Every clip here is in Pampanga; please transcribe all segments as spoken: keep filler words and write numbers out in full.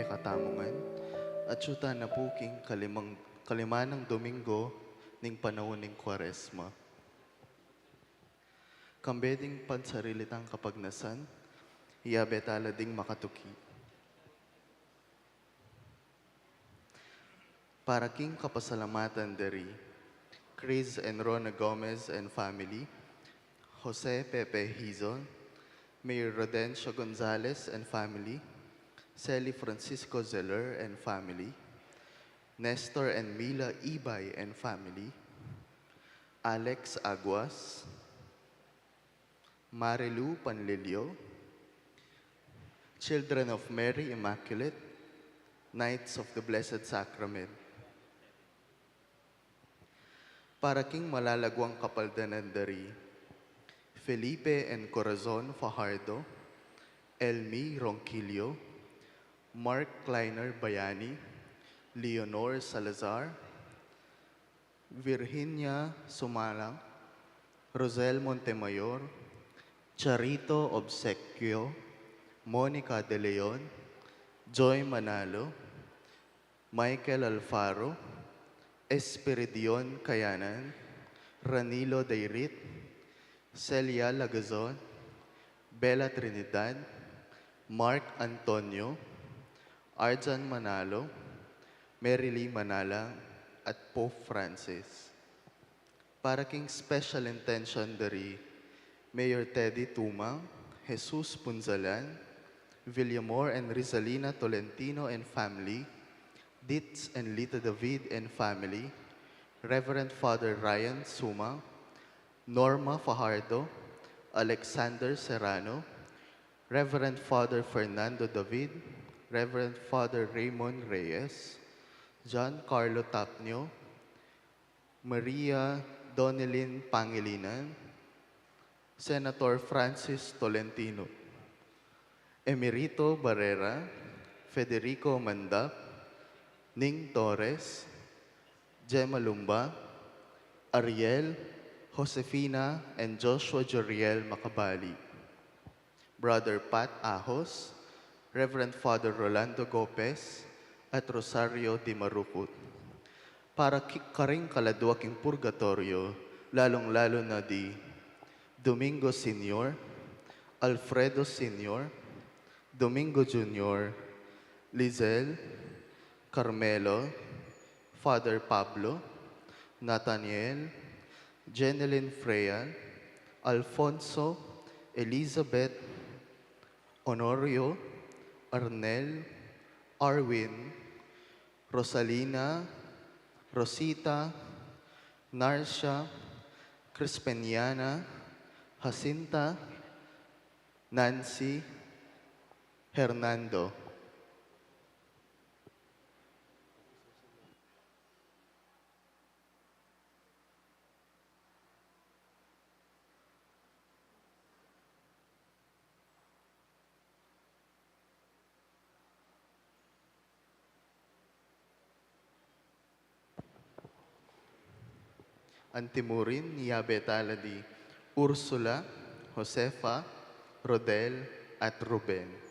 katamu ngan, at yu tana pu king kalimang, kalimanang Domingo ning panaun ning Kuaresma. Kambe ding pansarili tang kapagnasan, iyabe tala ding makatuki. Para king kapasalamatan dari Chris and Rona Gomez and family, Jose Pepe Hizon, Mayor Rodencio Gonzalez and family, Sally Francisco Zeller and family, Nestor and Mila Ibay and family, Alex Aguas, Marilu Panlilio, Children of Mary Immaculate, Knights of the Blessed Sacrament. Para king malalaguang kapaldanan dari Felipe and Corazon Fajardo, Elmi Ronquillo, Mark Kleiner Bayani, Leonor Salazar, Virginia Sumalang, Rosel Montemayor, Charito Obsequio, Monica De Leon, Joy Manalo, Michael Alfaro, Espiridion Kayanan, Ranilo Dairit, Celia Lagazon, Bella Trinidad, Mark Antonio, Arjan Manalo, Mary Lee Manala, at Pope Francis. Para king special intention dari Mayor Teddy Tumang, Jesus Punzalan, Villamor and Rizalina Tolentino and family, Ditz and Lita David and family, Reverend Father Ryan Sumang, Norma Fajardo, Alexander Serrano, Reverend Father Fernando David, Reverend Father Raymond Reyes, John Carlo Tapnio, Maria Donelyn Pangilinan, Senator Francis Tolentino, Emerito Barrera, Federico Mandap, Ning Torres, Gemma Lumba, Ariel, Josefina, and Joshua Joriel Macabali. Brother Pat Ahos, Reverend Father Rolando Gopez, at Rosario Di Marucut. Para ki-, karing kaladua king purgatoryo, lalung-lalu na di Domingo Senior, Alfredo Senior, Domingo Junior, Lizel, Carmelo, Father Pablo, Nathaniel, Jenelyn Freya, Alfonso, Elizabeth, Honorio, Arnel, Arwin, Rosalina, Rosita, Narcia, Crispiniana, Jacinta, Nancy, Hernando. Antimurin, yabe tala di Ursula, Josefa, Rodel, at Ruben.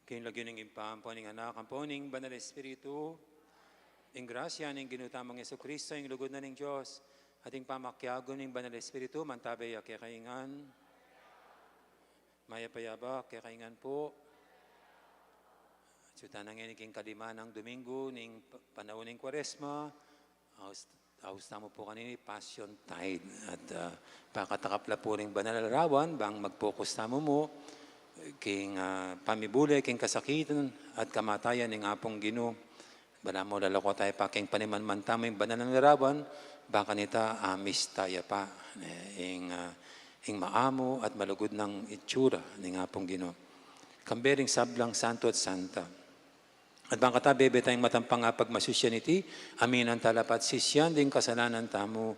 King lagyu ning Ibpa, ampo ning Anak, ampo ning Banal Espiritu. Ing grasya ning Ginu tamung Jesucristo, ing lugud na ning Dios, at ing pamakiabe ning Banal Espiritu, mantabe ya kekayu ngan. Mayap a yabak kekayu ngan pu. At sutana ngeni king kalima nang Domingo ning pa-, panaun ning Kuaresma, aus, aus tamu pu kanini Passion Tide. At, ah, pakatakap la pu ring banal a larawan, bang mag-focus tamu mu king, ah, pamibule king kasakitan at kamatayan ning Apung Ginu. Balamu lalako tamu pa king panimanman tamu ing banal a larawan, bang kanita, ah, mista ya pa, eh, ing, ah, ing maamu at malugud nang itsura ning Apung Ginu. Kambe ring sablang santo at santa. At bang kanita bebe tayung matampang pagmasusyan iti, aminan tala pa at sisian ding kasalanan tamu,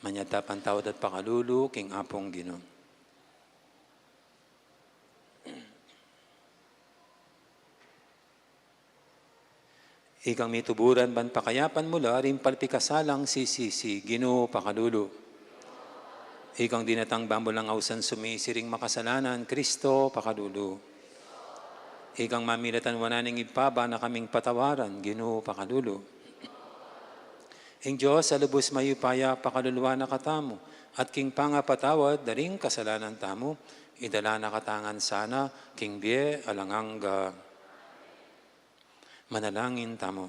manyad ta pantawad at pakalulu king Apung Ginu. Ikang mituburan ban pakayapan mu la ring palpikasalang sisisi, Ginu, pakalulu. Ikang dinatang ban mu lang ausan sumisi ring makasalanan, Kristo, pakalulu. Ikang mamilatan wanan ning Ibpa ban na kaming patawaran, Ginu, pakalulu. Ing Dios a lubus mayupaya pakaluluan na katamu, at king pangapatawad da ring kasalanan tamu, idala na katamu ngan sana king bie alang angga. Manalangin tamu.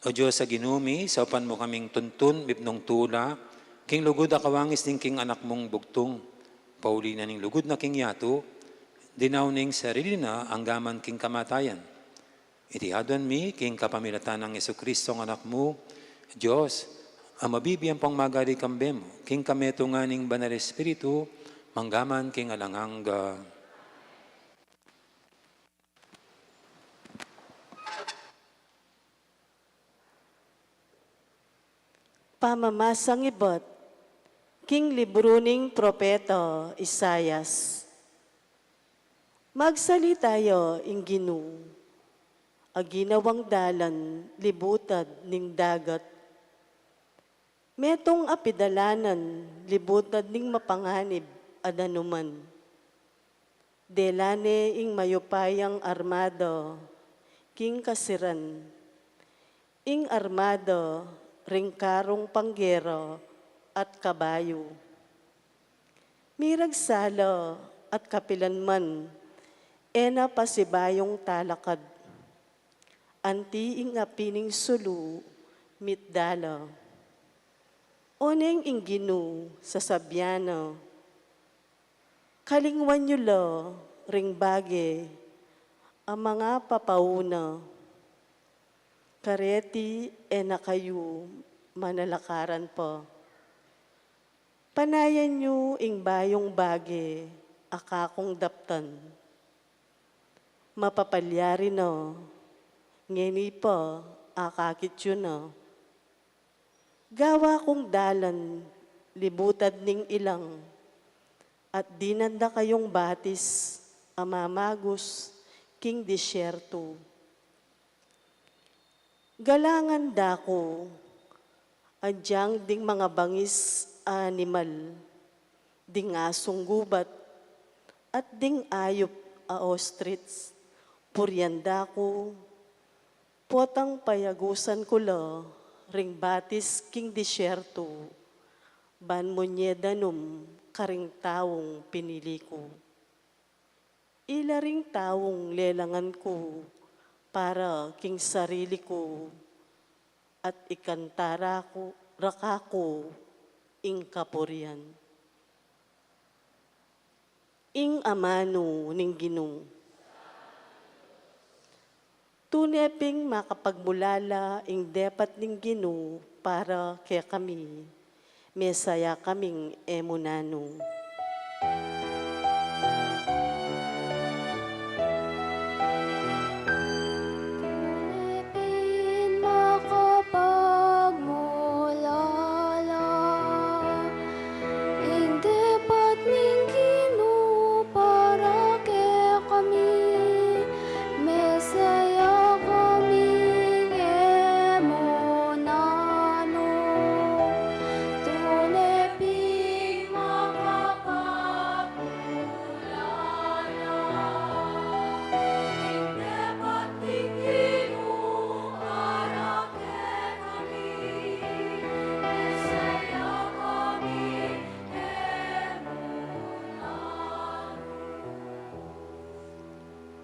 O Dios a Ginu mi, saupan mu kaming tuntun mipnung tula king lugud a kawangis ning king Anak mung bugtung, pauli na ning lugud na king yatu, dinaun ning sarili na anggaman king kamatayan. Iti aduan mi king kapamilatan nang Jesucristo a Anak mu, Dios, a mabibie ampong magari kambe mu, king kametungan ning Banal Espiritu, manggaman king alang angga. Pamamasang ibat king libru ning propeta Isaias. Magsalita ya ing Ginu, a ginawang dalan libutad ning dagat. Metung a pidalanan libutad ning mapanganib a danuman. Dela ne ing mayupayang armada king kasiran, ing armada ring karung panggera at kabayu. Miragsa la at kapilan man e na pasibayung talakad. Anti ing api ning sulu mitda la. Oneng ing Ginu, sasabian na, kalingwan yu la ring bage a mangapapauna. Kareti e na kayu manalakaran pa. Panayan yu ing bayung bage a kakung daptan. Mapapalyari na, ngeni pa akakit yu na. Gawa kung dalan libutad ning ilang, at dinan da kayung batis a mamagus king disyertu. Galangan da ku, agyang ding mangabangis a animal, ding asung gubat, at ding ayup a ostrich, purian da ku, potang payagusan ku la ring batis king disyertu, ban munye danum karing taung pinili ku. Ila ring taung lelangan ku para king sarili ku, at ikanta ra ku, ra kaku ing kapurian. Ing amanu ning Ginu. Tune ping makapagmulala ing depat ning Ginu para kekami. Mesaya kaming e mu nanu. Tune pin makapagmulala ing depat ning Ginu para kekami. Mesaya kaming e mu nanu. Tune pin makapag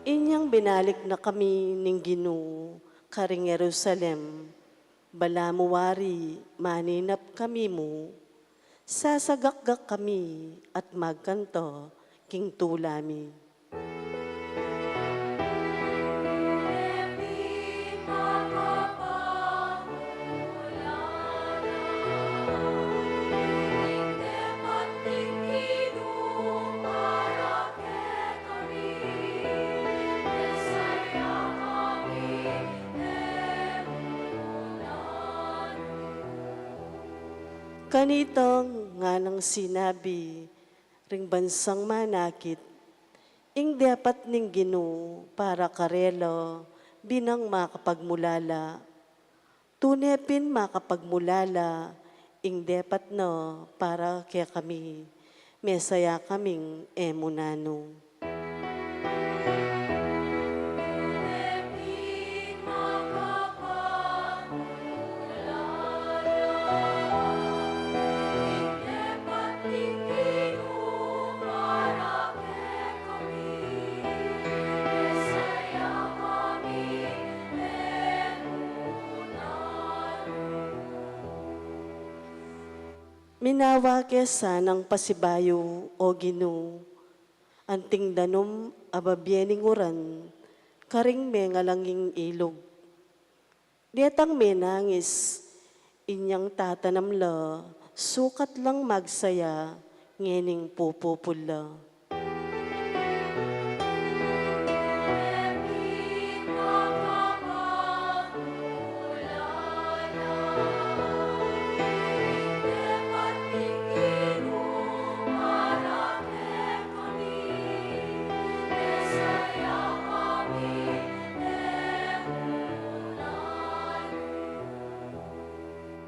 Inyang binalik na kami ning Ginu karing Jerusalem, balamu wari maninap kami mu, sasagakgak kami at magkanta king tula mi. Kanita nganang sinabi ring bansang manakit, ing depat ning Ginu para karela binang makapagmulala. Tune pin makapagmulala ing depat na para kekami, mesaya kaming e mu nanu. Minawa ke sanang pasibayu, O Ginu, anting danum a babie ning uran karing mengalanging ilug. Detang menangis, inyang tatanam la, sukat lang magsaya ngening pupupul la.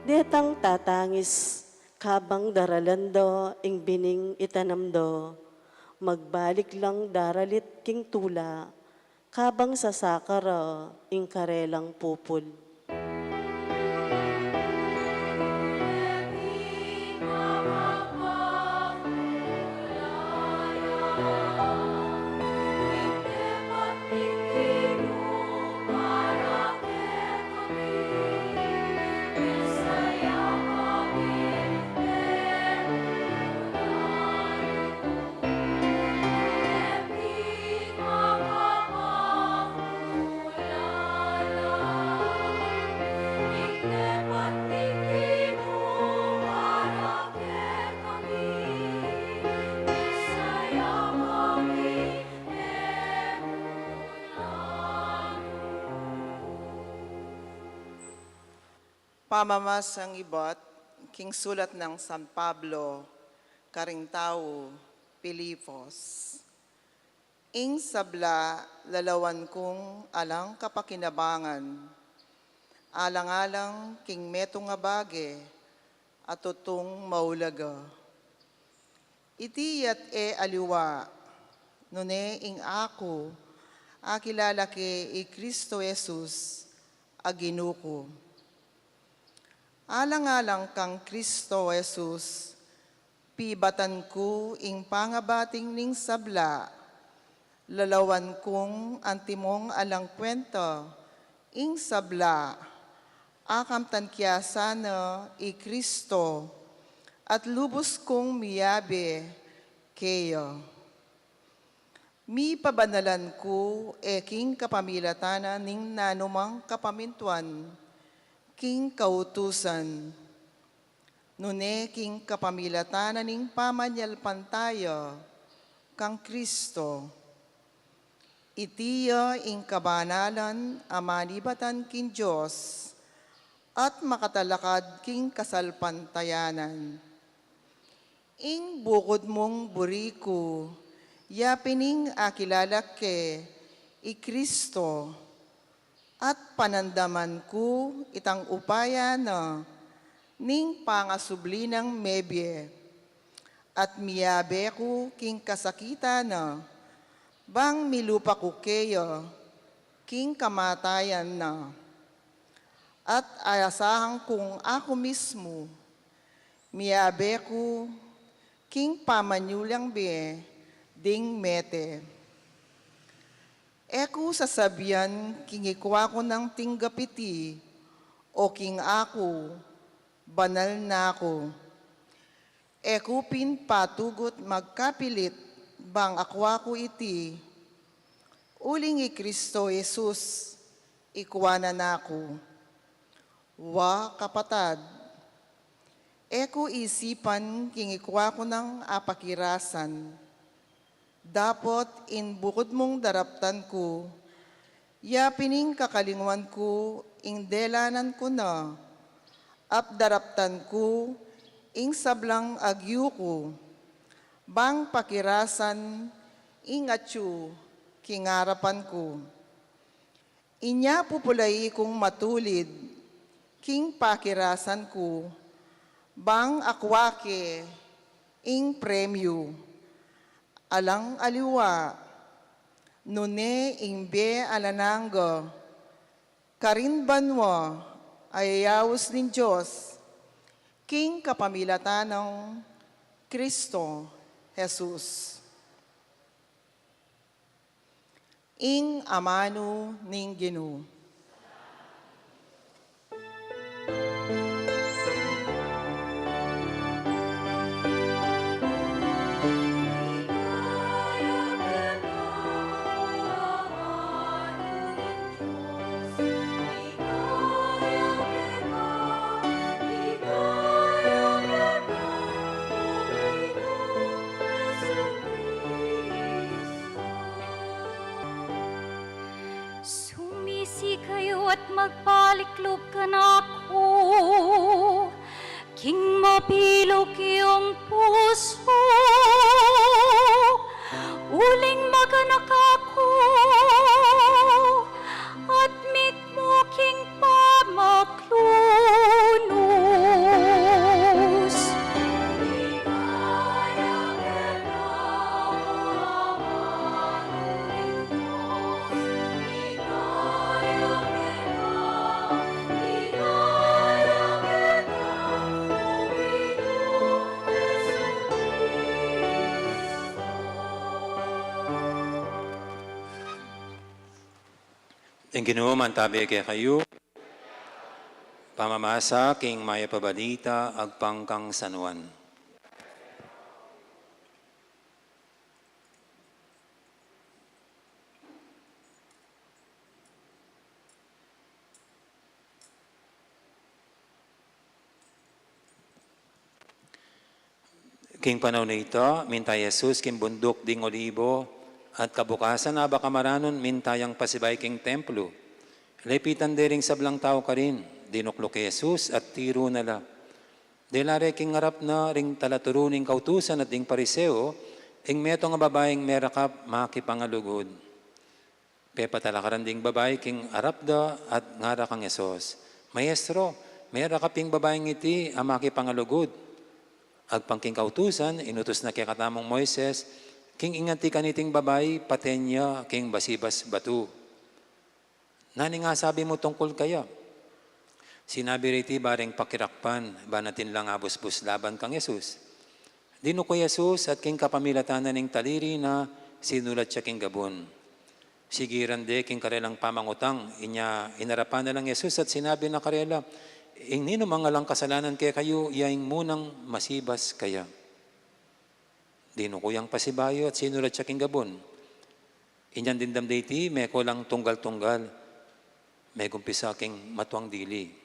Detang tatangis kabang daralan da ing bining itanam da, magbalik lang daralit king tula, kabang sasaka ra ing karelang pupul. Pamamasang ibat king sulat nang San Pablo karing tau Filipos. Ing sabla lalawan kung alang kapakinabangan, alang-alang king metung a bage a tutung maulaga. Iti ya't e aliwa, nune ing aku, akilala ke i Kristo Jesus a Ginu ku. Alang-alang kang Kristo Jesus, pibatan ku ing pangabating ning sabla, lalawan kung antimong alang kwenta ing sabla, akamtan kya sana i Kristo, at lubus kung miyabe keya. Mipabanalan ku e king kapamilatan na ning nanumang kapamintuan king kautusan, nune king kapamilatan na ning pamanyalpantaya kang Kristo. Iti ya ing kabanalan a manibatan king Dios at makatalakad king kasalpantayanan. Ing bukud mung buri ku, ya pin ing akilala ke i Kristo, at panandaman ku itang upaya na ning pangasubli nang mebie, at miyabe ku king kasakitan na, bang milupa ku keya king kamatayan na. At asahan kung aku mismu, miyabe ku king pamanyulang bie ding mete. E ku sasabian king ikua ku nang tinggap iti, o king aku, banal na ku. E ku pin patugut magkapilit bang akua ku iti, uling i Kristo Jesus ikua na naku. Wa kapatad, e ku isipan king ikua ku nang apakirasan. Dapot ing bukud mung daraptan ku, ya pin ing kakalingwan ku ing delanan ku na, at daraptan ku ing sablang agyu ku, bang pakirasan ing atyu king arapan ku. Inya pupulai kung matulid king pakirasan ku, bang akua ke ing premyu. Alang aliwa, nune ing bie alang angga, karin banua a yayaus ning Dios, king kapamilatan nang Kristo Jesus. Ing amanu ning Ginu. Sumisi kayu at magbalik lub kanaku, king mabilug yung pusu, uling maganaka ku, at mitmu king pamaklunus. Ing Ginu mantabe kekayu. Pamamasa king Mayap a Balita agpang kang San Juan. King panaun a ita, minta i Jesus king bunduk ding Olibo, at kabukasan a bakamaranun minta yang pasibayu king templu. Lepitan de ring sablang tau karin, dinukluk i Jesus at tiru na la. Dela re king arap na ring talaturu ning kautusan at ding Pariseo, ing metung a babaing merakap makipangalugud. Pepatalakaran ding babai king arap da at ngara kang Jesus, "Maestro, merakap ing babaing iti a makipangalugud. Agpang king kautusan, inutus na kekatamung Moises, king ing anti kaniting babai, paten ya king basibas batu. Nanu ing asabi mu tungkul kaya?" Sinabi riti bareng pakirakpan, ban atin lang abusbus laban kang Jesus. Dinuku i Jesus at king kapamilatan na ning taliri na sinulat ya king gabun. Sigiran de king karelang pamangutang, inya inarapan na lang Jesus at sinabi na karela, "Ing ninumang alang kasalanan kekayu, ya ing munang masibas kaya." Dinuku yang pasibayu at sinulat ya king gabun. Inyang dimdam de iti, meko lang tunggal-tunggal, megumpisa king matuang dili.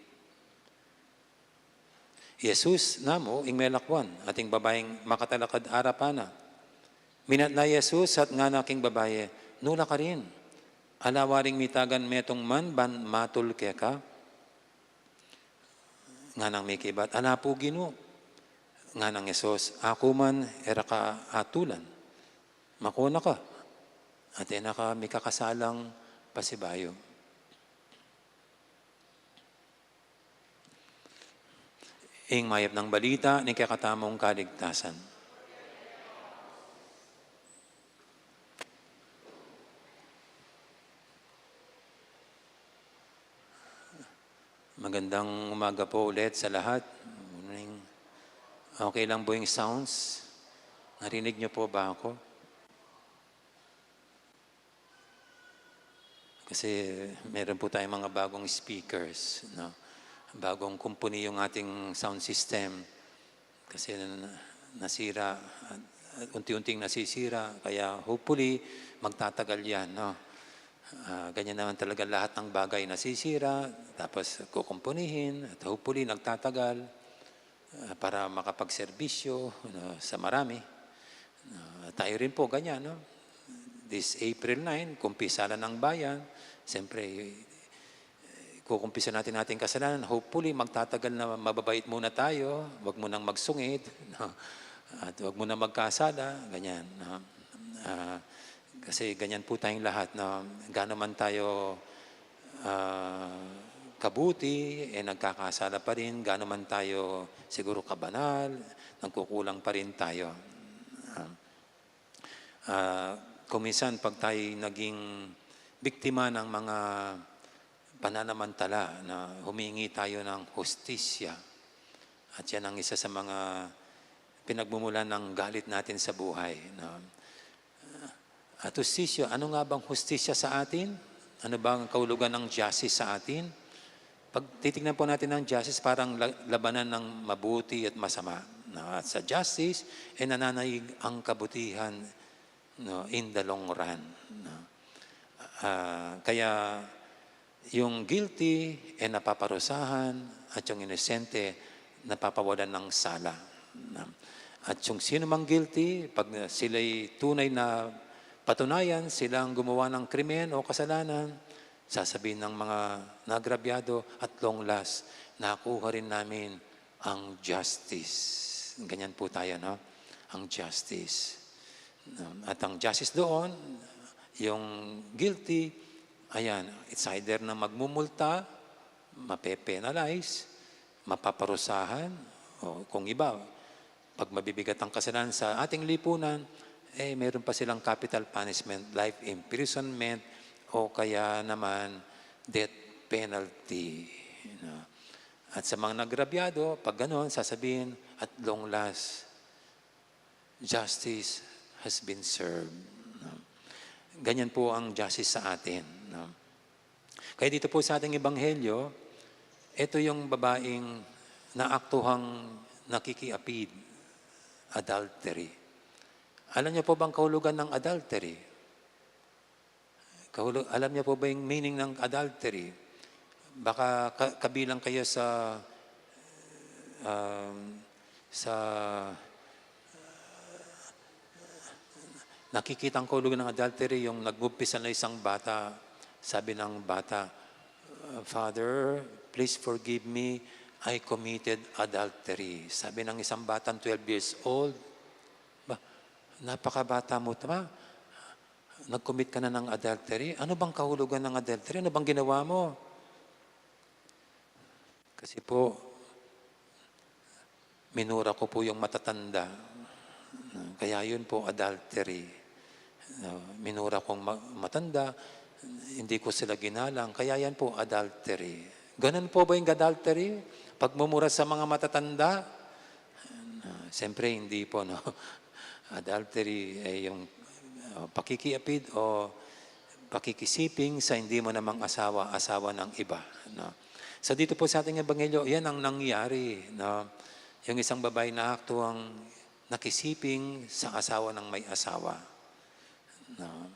I Jesus namu ing melakwan, at ing babaing makatalakad arapan na. Minatna i Jesus at ngana king babai, "Nu la karin? Ala waring mitagan metung man ban matul keka?" Nganang mikibat, "Ala pu, Ginu." Nganang Jesus, "Aku man e ra ka atulan. Mako na ka, at e na ka mikakasalang pasibayu." Ing mayap nang balita ning kekatamung kaligtasan. Magandang umaga po ulit sa lahat. Morning. Okay lang po yung sounds? Narinig niyo po ba ako? Kasi meron po tayong mga bagong speakers, no? Bagong kumpuni yung ating sound system. Kasi na-, nasira, unti-unting nasisira. Kaya hopefully, magtatagal yan, no? Ah, ganyan naman talaga lahat ng bagay nasisira, tapos kukumpunihin, at hopefully, nagtatagal. Ah, para makapagserbisyo, no, sa marami. Ah, tayo rin po ganyan, no? This April nine, kumpisal na ng bayan. Siyempre, eh, kukumpisan natin ating kasalanan. Hopefully, magtatagal na mababait muna tayo. Huwag munang magsungit, no? At huwag munang magkasala, ganyan, no? Ah, kasi ganyan po tayong lahat, no? Gaano man tayo ah, kabuti, eh, nagkakasala pa rin, gaano man tayo siguro kabanal, nagkukulang pa rin tayo. Ah, ah, kung minsan, pag tayo naging biktima ng mga pananamantala na humingi tayo ng hustisya, at yan ang isa sa mga pinagmumulan ng galit natin sa buhay, no? At hustisya, ano nga bang hustisya sa atin? Ano bang kahulugan ng justice sa atin? Pag titignan po natin ang justice, parang la-, labanan ng mabuti at masama. No? At sa justice, eh, nananaig ang kabutihan, no, in the long run. No? Ah, kaya yung guilty, eh, napaparusahan, at yung inosente, napapawalan ng sala. At yung sino mang guilty, pag sila'y tunay na patunayan, sila ang gumawa ng krimen o kasalanan, sasabihin ng mga naagrabyado, "At long last, nakuha rin namin ang justice." Ganyan po tayo, no? Ang justice. At ang justice doon, yung guilty, ayan, it's either na magmumulta, mape-penalize, mapaparusahan, o kung iba, pag mabibigat ang kasalanan sa ating lipunan, eh, meron pa silang capital punishment, life imprisonment, o kaya naman death penalty. No? At sa mga naagrabyado, pag ganon, sasabihin, "At long last, justice has been served." No? Ganyan po ang justice sa atin. No? Kaya dito po sa ating ebanghelyo, ito yung babaeng naaktuhang nakikiapid, adultery. Alam niyo po bang kahulugan ng adultery? Kahulu-, alam niyo po ba yung meaning ng adultery? Baka ka-, kabilang kayo sa, um, sa nakikitang kahulugan ng adultery, yung nag-umpisa na isang bata, sabi ng bata, "Father, please forgive me, I committed adultery." Sabi ng isang batang twelve years old, "Ba, napakabata mo pa, nag-commit ka na ng adultery? Ano bang kahulugan ng adultery? Ano bang ginawa mo?" Kasi po, minura ko po yung matatanda. Kaya yun po, adultery. No, minura kong ma-, matanda, hindi ko sila ginalang. Kaya yan po, adultery. Ganun po ba yung adultery? Pagmumura sa mga matatanda? Ah, siyempre, hindi po, no? Adultery ay yung, ah, pakikiapid o pakikisiping sa hindi mo namang asawa, asawa ng iba, no? So, dito po sa ating ebanghelyo, yan ang nangyari, no? Yung isang babae na aktuang nakisiping sa asawa ng may asawa, no?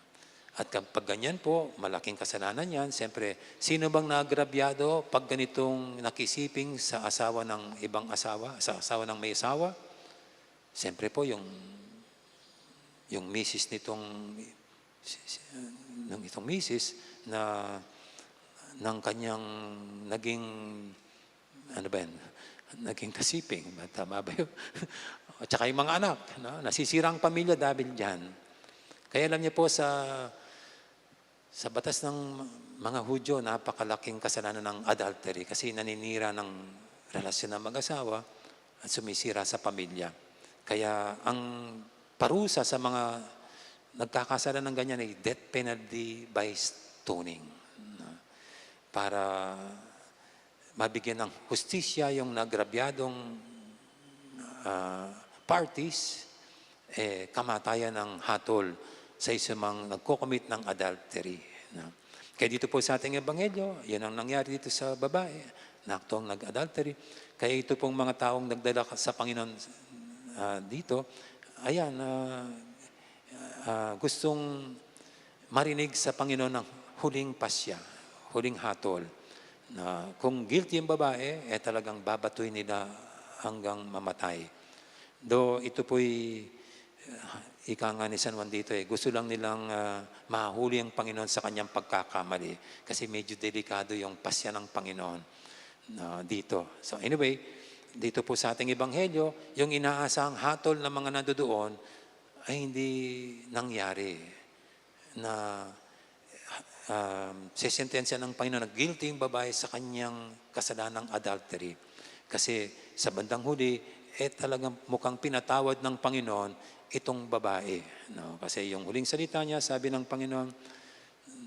At kapag ganyan po, malaking kasalanan yan. Siyempre, sino bang naagrabyado pag ganitong nakisiping sa asawa ng ibang asawa, sa asawa ng may asawa? Siyempre po, yung, yung misis nitong, si-, si-, nung itong misis na, ng kanyang naging, ano ba yan? Naging kasiping. Ba, tama ba yun? At saka yung mga anak, no? Nasisira ang pamilya dahil dyan. Kaya alam niyo po, sa, sa batas ng mga Hudyo, napakalaking kasalanan ng adultery kasi naninira ng relasyon ng mag-asawa at sumisira sa pamilya. Kaya ang parusa sa mga nagkakasala ng ganyan ay death penalty by stoning, no? Para mabigyan ng hustisya yung naagrabyadong, ah, parties, eh, kamatayan ang hatol sa isang nagko-commit ng adultery, no? Kaya dito po sa ating ebanghelyo, yun ang nangyari dito sa babae na aktuang nag-adultery. Kaya ito pong mga taong nagdala sa Panginoon, ah, dito, ayan, ah, ah, gustong marinig sa Panginoon ang huling pasya, huling hatol. Na kung guilty yung babae, eh, talagang babatuhin nila hanggang mamatay. Though ito po'y, ah, ika nga ni San Juan dito, eh, gusto lang nilang, ah, mahuli ang Panginoon sa kanyang pagkakamali. Kasi medyo delikado yung pasya ng Panginoon, ah, dito. So anyway, dito po sa ating ebanghelyo, yung inaasahang hatol ng mga nandoon ay hindi nangyari. Na, um, sesentensya ng Panginoon na guilty yung babae sa kanyang kasalanang adultery. Kasi sa bandang huli, eh, talagang mukhang pinatawad ng Panginoon itong babae, no? Kasi yung huling salita niya, sabi ng Panginoon,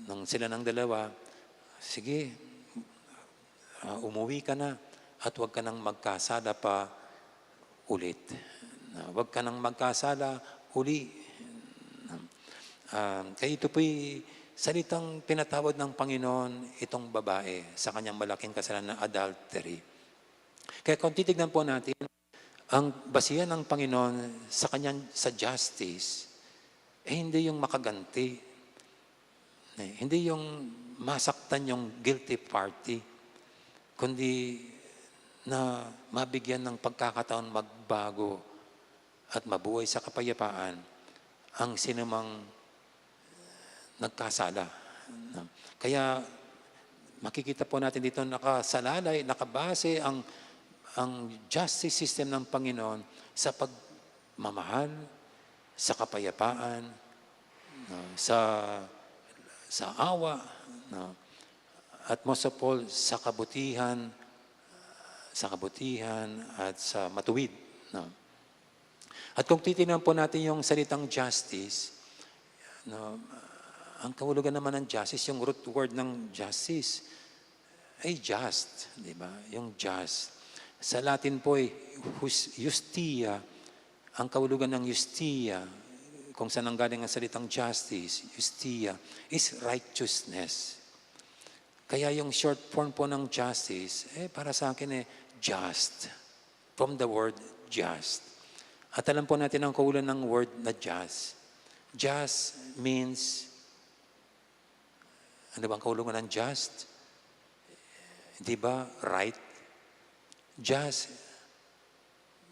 nang sila ng dalawa, "Sige, ah, umuwi ka na at huwag ka nang magkasala pa ulit." Na, "Huwag ka nang magkasala uli." Na, ah, kaya ito po'y salitang pinatawad ng Panginoon itong babae sa kanyang malaking kasalanan na adultery. Kaya kung titignan po natin, ang basihan ng Panginoon sa kanyang, sa justice, eh, hindi yung makaganti. Eh, hindi yung masaktan yung guilty party, kundi na mabigyan ng pagkakataon magbago at mabuhay sa kapayapaan ang sinumang nagkasala. Kaya makikita po natin dito, nakasalalay, nakabase ang, ang justice system ng Panginoon sa pagmamahal, sa kapayapaan, no, sa, sa awa, no, at most of all, sa kabutihan, sa kabutihan at sa matuwid, no? At kung titingnan po natin yung salitang justice, no, ang kahulugan naman ng justice, yung root word ng justice, ay just, di ba? Yung just. Sa Latin po ay hus-, justia. Ang kahulugan ng justia, kung saan nanggaling ang salitang justice, justia, is righteousness. Kaya yung short form po ng justice, eh, para sa akin, eh, just. From the word just. At alam po natin ang kahulugan ng word na just. Just means, ano bang kahulugan ng just? Di ba? Right? Just,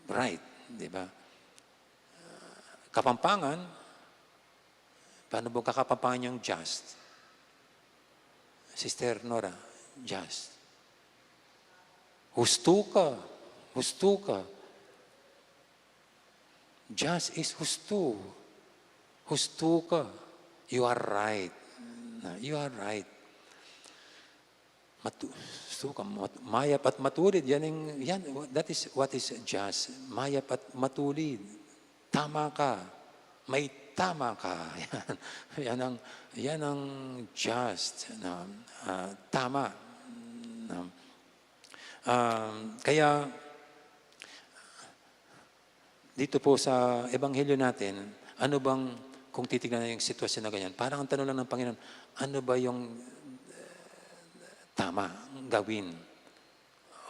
right. Di ba? Kapampangan, paano po kakapampangan yung just? Sister Nora, just. Husto ka. Husto ka. Just is husto. Husto ka. You are right. Na, you are right. Matu-, husto ka, mat-, mayap at matulid. Yan ang, yan, that is what is just. Mayap at matulid. Tama ka. May tama ka. Yan. Yan ang, yan ang just. Na, ah, tama. Na, ah, kaya, dito po sa ebanghelyo natin, ano bang, kung titignan na yung sitwasyon na ganyan, parang ang tanong lang ng Panginoon, ano ba yung, eh, tama gawin?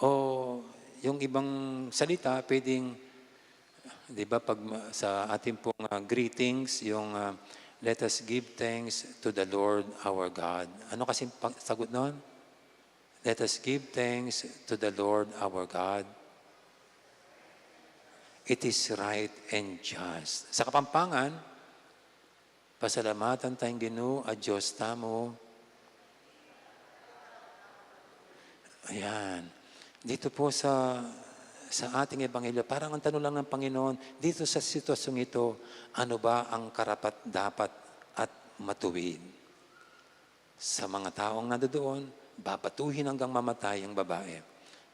O yung ibang salita, pwedeng, di ba, pag ma-, sa ating pong, ah, greetings, yung, ah, "Let us give thanks to the Lord our God." Ano kasi pag-, sagot nun? "Let us give thanks to the Lord our God. It is right and just." Sa Kapampangan, "Pasalamatan tayong Ginu a Diyos tamu." Ayan. Dito po sa, sa ating ebanghelyo, parang ang tanong lang ng Panginoon, dito sa sitwasyong ito, ano ba ang karapat-dapat at matuwid? Sa mga taong nandoon, babatuhin hanggang mamatay ang babae.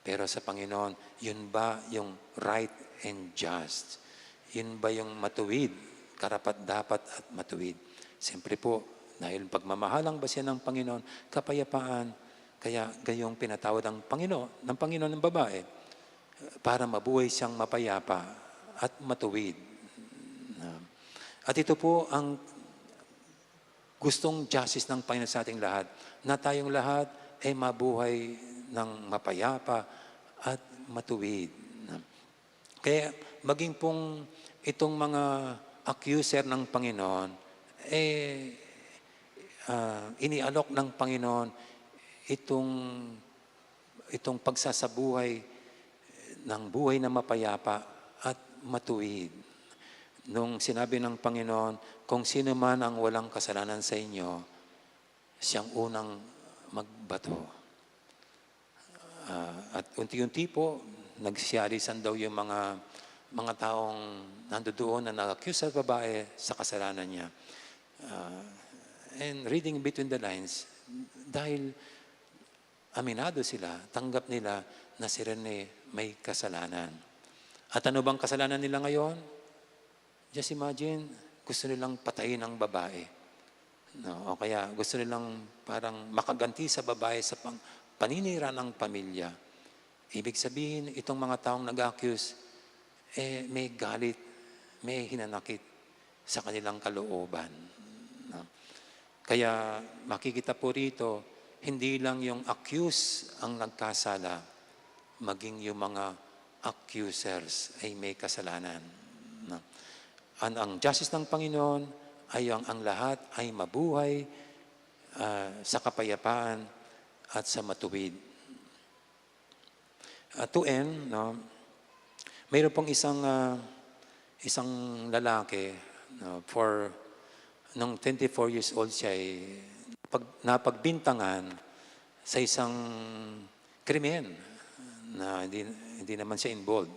Pero sa Panginoon, yun ba yung right and just? Yun ba yung matuwid, karapat-dapat at matuwid? Siyempre po, dahil pagmamahal ang basihan ng Panginoon, kapayapaan, kaya gayong pinatawad ang Panginoon, ng Panginoon ng babae para mabuhay siyang mapayapa at matuwid. At ito po ang Gustong justice ng Panginoon sa ating lahat, na tayong lahat ay mabuhay ng mapayapa at matuwid. Kaya maging pong itong mga accuser ng Panginoon, eh, ah, inialok ng Panginoon itong, itong pagsasabuhay ng buhay na mapayapa at matuwid. Nung sinabi ng Panginoon, "Kung sino man ang walang kasalanan sa inyo, siyang unang magbato." Ah, at unti-unti po, nagsialisan daw yung mga, mga taong nandoon na nag-accuse sa babae sa kasalanan niya. Ah, and reading between the lines, dahil aminado sila, tanggap nila na sila ni may kasalanan. At ano bang kasalanan nila ngayon? Just imagine, gusto nilang patayin ang babae. No? O kaya gusto nilang parang makaganti sa babae sa pang-, paninira ng pamilya. Ibig sabihin, itong mga taong nag-accuse, eh, may galit, may hinanakit sa kanilang kalooban. No? Kaya makikita po rito, hindi lang yung accuse ang nagkasala, maging yung mga accusers ay may kasalanan. No? Ang, ang justice ng Panginoon ay ang, ang lahat ay mabuhay, ah, sa kapayapaan at sa matuwid. Ah, to end, no, mayroon pong isang, ah, isang lalaki, no, for, nung twenty-four years old siya, ay pag-, napagbintangan sa isang krimen na hindi, hindi naman siya involved.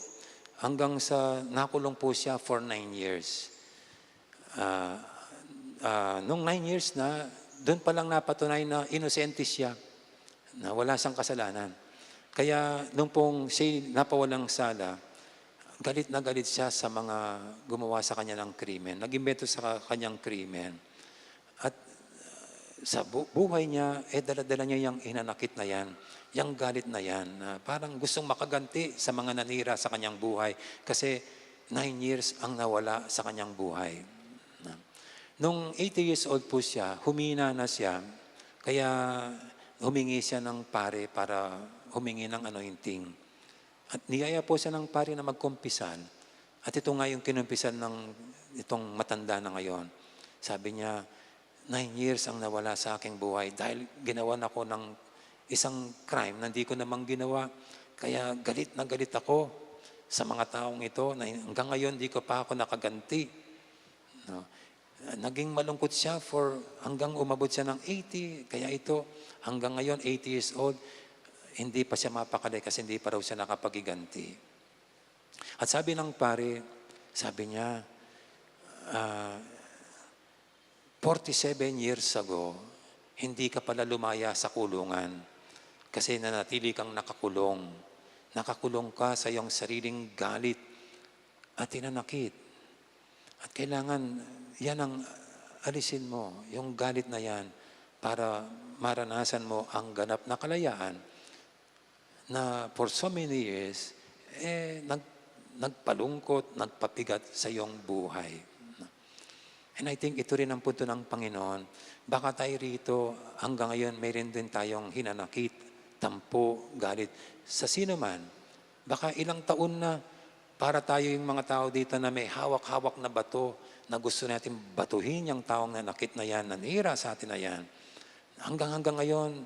Hanggang sa nakulong po siya for nine years. Ah, ah, nung nine years na, dun palang napatunay na inosente siya, na wala siyang kasalanan. Kaya nung pong siya napawalang sala, galit na galit siya sa mga gumawa sa kanya ng krimen. Nag-imbento sa kanyang krimen. At, ah, sa bu-, buhay niya, eh, dala-dala niya yung hinanakit na yan, yung galit na yan, na parang gustong makaganti sa mga nanira sa kanyang buhay. Kasi nine years ang nawala sa kanyang buhay. Nung eighty years old po siya, humina na siya, kaya humingi siya ng pare para humingi ng anointing. At niyaya po siya ng pare na magkumpisal. At ito nga yung kinumpisal ng itong matanda na ngayon. Sabi niya, "Nine years ang nawala sa aking buhay dahil ginawan ako ng isang crime na hindi ko namang ginawa. Kaya galit na galit ako sa mga taong ito na hanggang ngayon di ko pa ako nakaganti." No? Naging malungkot siya for hanggang umabot siya ng eighty. Kaya ito, hanggang ngayon, eighty years old, hindi pa siya mapakali kasi hindi pa raw siya nakapaghiganti. At sabi ng pare, sabi niya, ah, "Forty-seven years ago, hindi ka pala lumaya sa kulungan kasi nanatili kang nakakulong. Nakakulong ka sa iyong sariling galit at hinanakit. At kailangan yan ang alisin mo, yung galit na yan, para maranasan mo ang ganap na kalayaan na for so many years, eh, nag-, nagpalungkot, nagpabigat sa iyong buhay." And I think ito rin ang punto ng Panginoon. Baka tayo rito, hanggang ngayon, mayroon din tayong hinanakit, tampo, galit sa sino man. Baka ilang taon na, para tayo yung mga tao dito na may hawak-hawak na bato na gusto natin batuhin yung taong nanakit na yan, nanira sa atin na yan. Hanggang, hanggang ngayon,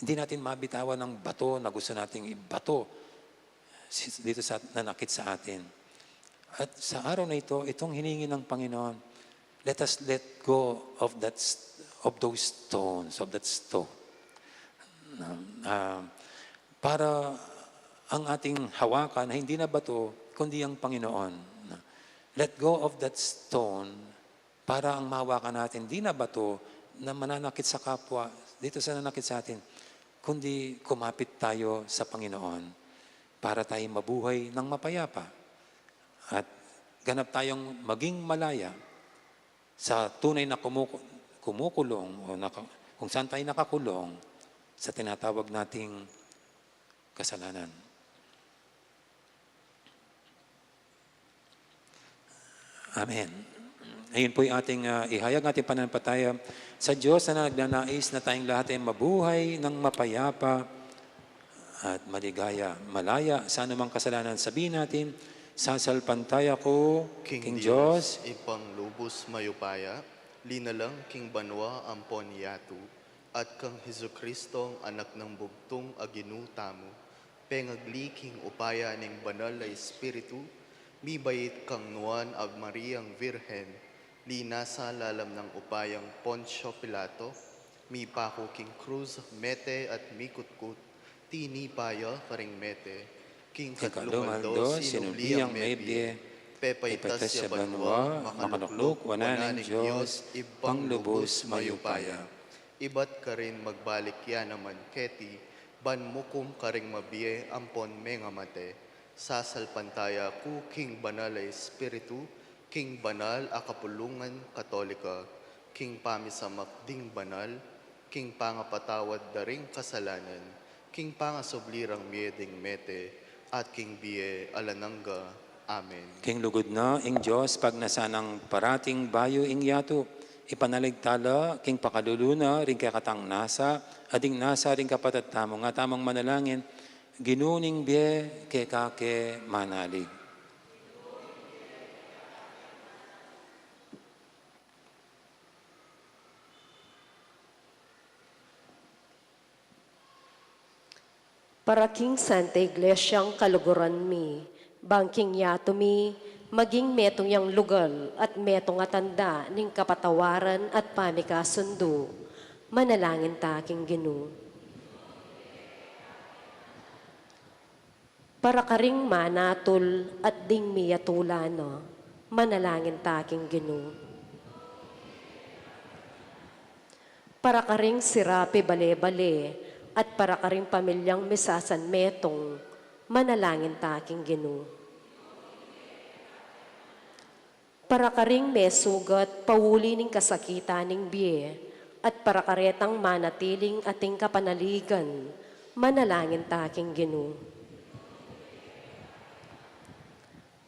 hindi natin mabitawan ang bato na gusto nating ibato si-, dito sa nanakit sa atin. At sa araw na ito, itong hiningi ng Panginoon, "Let us let go of that s-, of those stones, of that stone." Ah, para ang ating hawakan ay hindi na bato, kundi ang Panginoon. Let go of that stone para ang mahawakan natin, di na bato na mananakit sa kapwa, dito sa nanakit sa atin, kundi kumapit tayo sa Panginoon para tayo mabuhay ng mapayapa at ganap tayong maging malaya sa tunay na kumuku-, kumukulong o naka-, kung saan tayo nakakulong sa tinatawag nating kasalanan. Amen. Ayun po'y ating, ah, ihayag, ating pananampalataya sa Diyos na nagnanais na tayong lahat ay mabuhay ng mapayapa at maligaya, malaya sa anumang kasalanan. Sabihin natin, "Sasalpantaya ku king Diyos, Ibpang lubus mayupaya, linalang king banua ampon yatu, at kang Jesucristong Anak nang bugtung a Ginu tamu, pengagli king upaya ning Banal a Espiritu, mibait kang Nuan a Mariang Virgen, linasa lalam nang upayang Poncio Pilato, mipaku king krus, mete at mikutkut, tinipa ya karing mete, king katlung aldo sinubli yang mebie, pepaitas ya banua, makalukluk wanan ning Dios, Ibpang lubus mayupaya. Ibat karin magbalik ya naman keti, ban mukum karing mabie ampon mengamate. Sasalpantaya ku king Banal a Espiritu, king banal a kapulungan Katolika, king pamisamak ding banal, king pangapatawad da ring kasalanan, king pangasubli rang mie ding mete, at king bie alang angga. Amen." King lugud na ing Dios, pagnasan nang parating bayu ing yatu, ipanalig tala king pakalulu na ring kekatang nasa, at ding nasa ring kapatad tamu. Nga tamung manalangin, Ginu ning bie, keka ke manalig. Para king Santa Iglesiang kaluguran mi, bang king yatu mi, maging metung yang lugal at metung a tanda ning kapatawaran at pamikasundu, manalangin ta king Ginu. Para karing manatul at ding miyatulan na, manalangin ta king Ginu. Para karing sira pibale-bale, at para karing pamilyang misasanmetung, manalangin ta king Ginu. Para karing mesugat pauli ning kasakitan ning bie, at para karetang manatiling ating kapanaligan, manalangin ta king Ginu.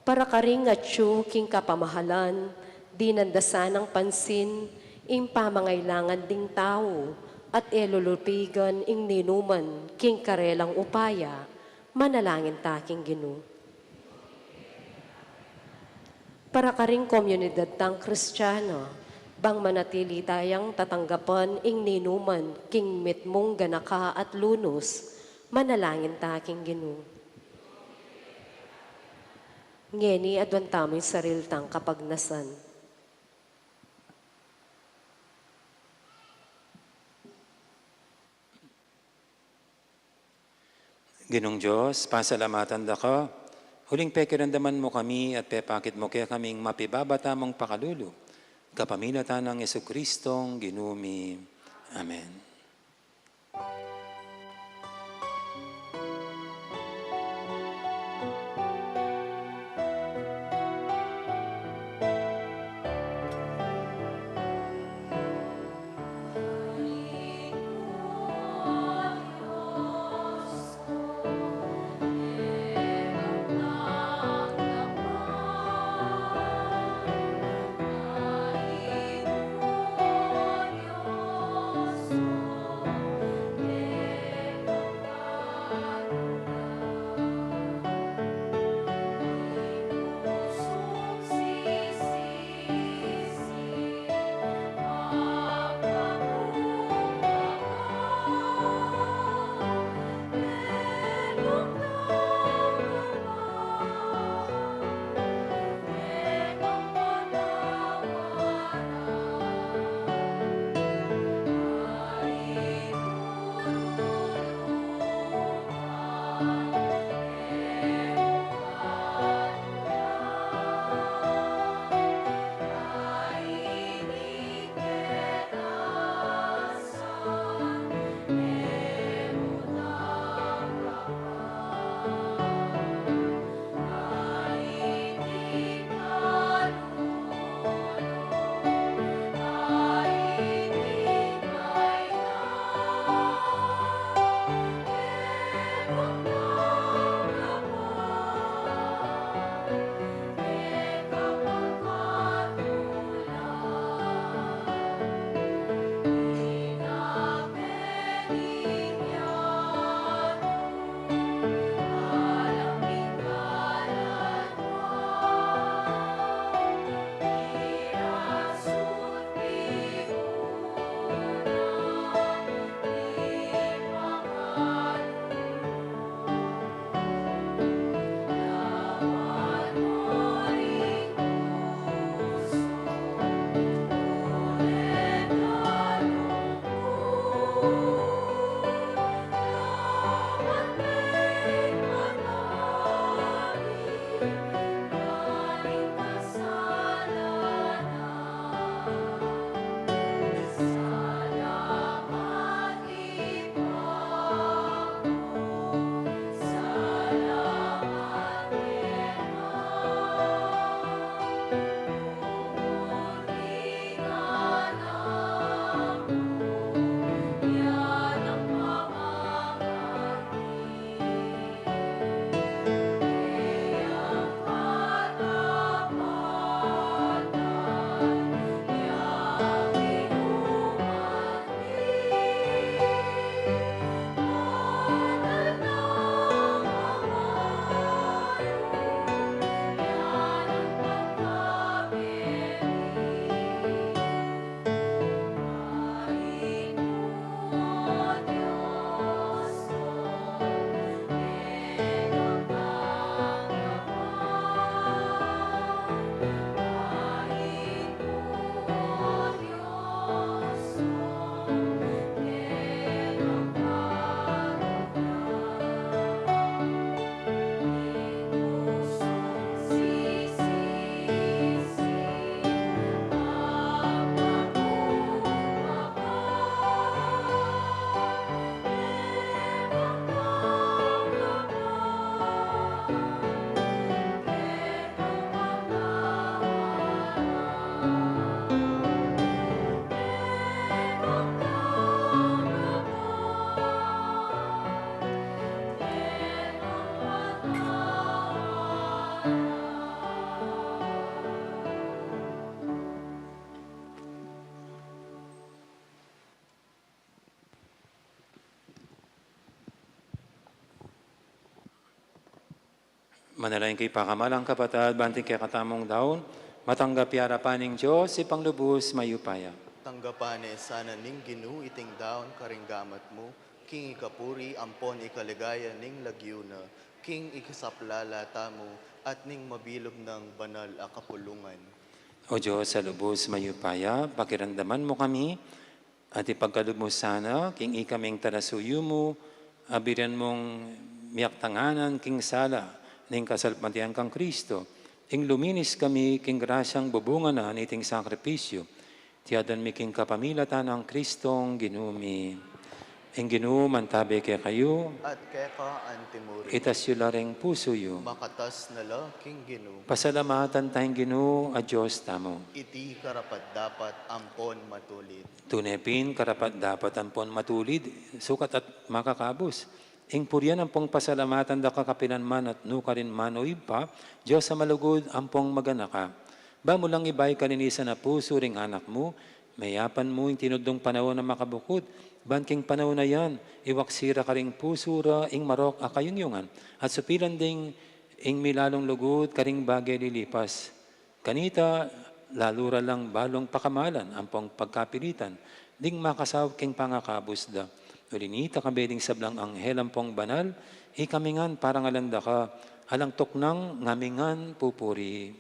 Para karing atyu king kapamahalan, dinandasan nang pansin ing pamangailangan ding tau, at e lulupigan ing ninuman king karelang upaya, manalangin ta king Ginu. Para karing komunidad tang Kristiana, bang manatili tayang tatanggapan ing ninuman king mitmung ganaka at lunus, manalangin ta king Ginu. Ngeni aduan tamu ing sarili tang kapagnasan. Ginung Dios, pasalamatan da ka, uling pekiramdaman mu kami at pepakit mu kekaming mapibaba tamung pakalulu, kapamilatan nang Jesucristong Ginu mi. Amen. Manalangin kayu pakamalan kung kapatad, bang iting kekatamung daun matanggap ya king arapan ning Dios, Ibpang lubus mayupaya. Tanggapan na sana ning Ginu iting daun karing gamat mu, king ikapuri ampon ikaligaya ning lagyu na, king ikasaplala tamu at ning mabilug nang banal a kapulungan. O Dios a lubus mayupaya, pakiramdaman mu kami, at ipagkalub mu sana king ikaming talasuyu mu, abiran mung miyaktanganan king sala ning kasalpantayanan kang Kristo, ing luminis kami king grasyang bubungan na niting sakripisyu. Iti adwan mi king kapamilatan nang Kristong Ginu mi. Ing Ginu mantabi kekayu. At keka antimurin. Itas yu la ring pusu yu. Makatas na la king Ginu. Pasalamatan taya ing Ginu a Dios tamu. Iti karapat-dapat ampon matulid. Tune pin karapat-dapat ampon matulid, sukat at makakabus. Ing purian ampong pasalamatan da ka kapilan man at nukarin man, o Ibpa, Dios a malugud ampong maganaka. Ba mu lang ibayu kalinisan a pusu ring anak mu, meyapan mu ing tinudlung panaun a makabukud, ban king panaun a yan, iwaksi ra karing pusu ra ing marok a kayungyungan, at supilan ding ing milalung lugud karing bage lilipas. Kanita, lalu ra lang balung pakamalan ampong pagkapilitan ding makasaup king pangakabus da. Uli nita, kabe ding sablang anghel ampong banal, ikami ngan parangalan da ka, alang tuknang ngami ngan pupuri.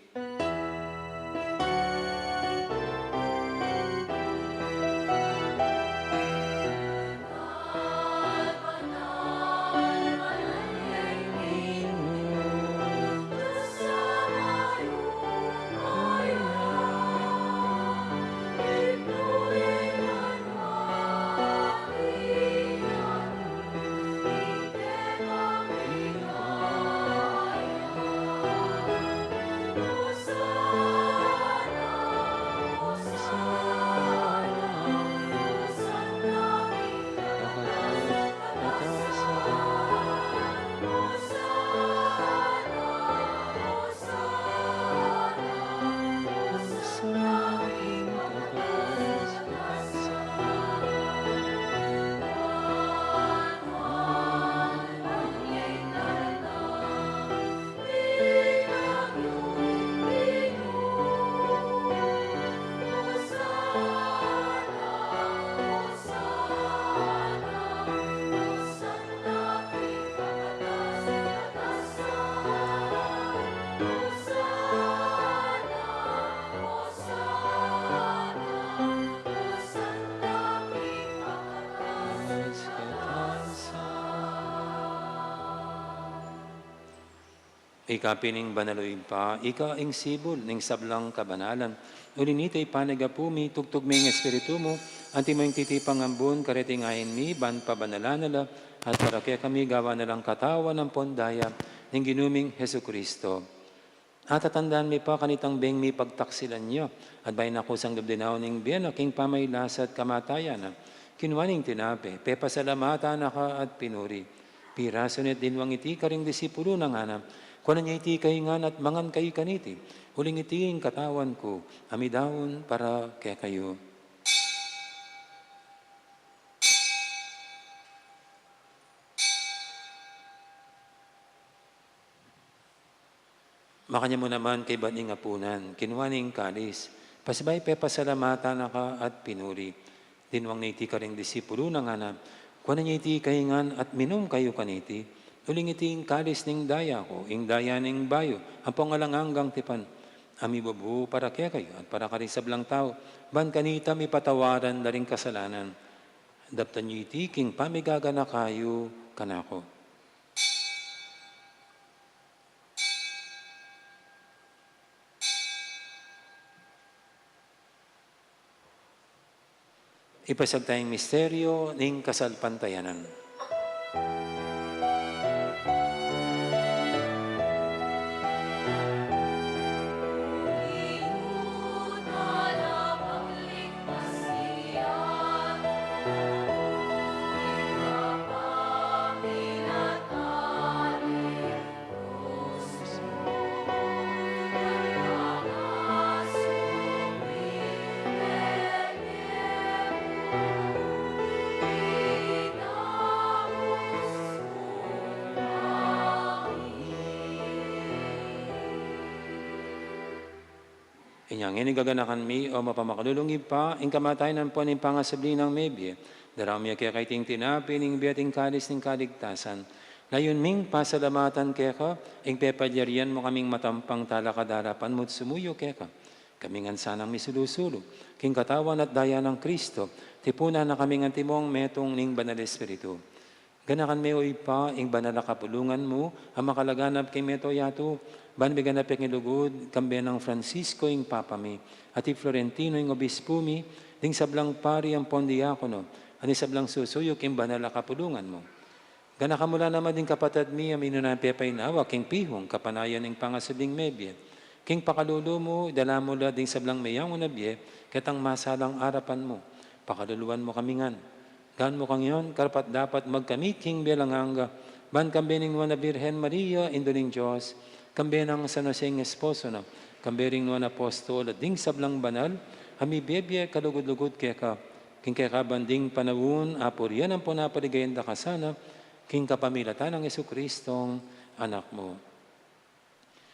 Ika pin ing banal, o Ibpa, ika ing sibul ning sablang kabanalan. Uli nita, ipanyawad mu ing tugtug mu king Espiritu mu, anti mo ing titipang ambun, kareti ing ain mi, ban pabanalan na la, at para kekami gawan na lang katawan ampon daya ning Ginu ming Jesucristo. At tatandanan mi pa kanitang beng mipagtaksilan ya, at bayu na kusang lub dinaun ing bie na king pamagkasakit at kamatayan na, kinua ne ing tinape, pepasalamatan na ka at pinuri. Pirasu ne at dinwang iti karing disipulu na, ngana, kuanan ye iti kayu ngan at mangan kayu kaniti, uling iti ing katawan ku a midaun para kekayu. Makanyan mu naman kaybat ning apunan, kinua ne ing kalis, pasibayu pepasalamatan na ka at pinuri. Dinwang ne iti karing disipulu na, ngana, kuanan ye iti kayu ngan at minum kayu kaniti, uling iti ing kalis ning daya ku, ing daya ning bayu ampong alang anggang tipan, a mibubu para kekayu at para karing sablang tau, ban kanita mipatawaran la ring kasalanan. Daptan yu iti king pamiganaka yu kanaku. Ipasiag taya ing misteryu ning kasalpantayanan. Inya ngeni gaganakan mi, o mapamakalulung Ibpa, ing kamatayan ampon ing pangasubli nang mebie, daraun mi keka iting tinape ning bie at ing kalis ning kaligtasan. Layun ming pasalamatan keka ing pepalyarian mu kaming matampang talakad king arapan mu at sumuyu keka. Kami ngan sanang misulu-sulu king katawan at daya nang Kristo, tipunan na kaming antimong metung ning Banal Espiritu. Ganakan me, o Ibpa, ing banal a kapulungan mu a makalaganap king mabilug a yatu, ban miganap ya king lugud, kambe nang Francisco ing Papa mi, at i Florentino ing Obispu mi, ding sablang pari ampon diakono, at ding sablang susuyu king banal a kapulungan mu. Ganakan mu la naman ding kapatad mi a minuna king pepainawa king pihung kapanayan ning pangasubling mebie. King pakalulu mu, idala mu la ding sablang meyangu na bie ketang masalang arapan mu. Pakaluluan mu kami ngan. Gawang mu kang iyan karapat-dapat magkamit king bie alang angga, ban kambe ning Nuan a Birhen Maria, Indu ning Dios, kambe nang San Jose ing esposo na, kambe ring nuan a apostol, at ding sablang banal a mibie-bie kalugud-lugud keka, king kekabang panaun, apurian ampon apaligayan da ka sana, king kapamilatan nang Jesukristong Anak mu.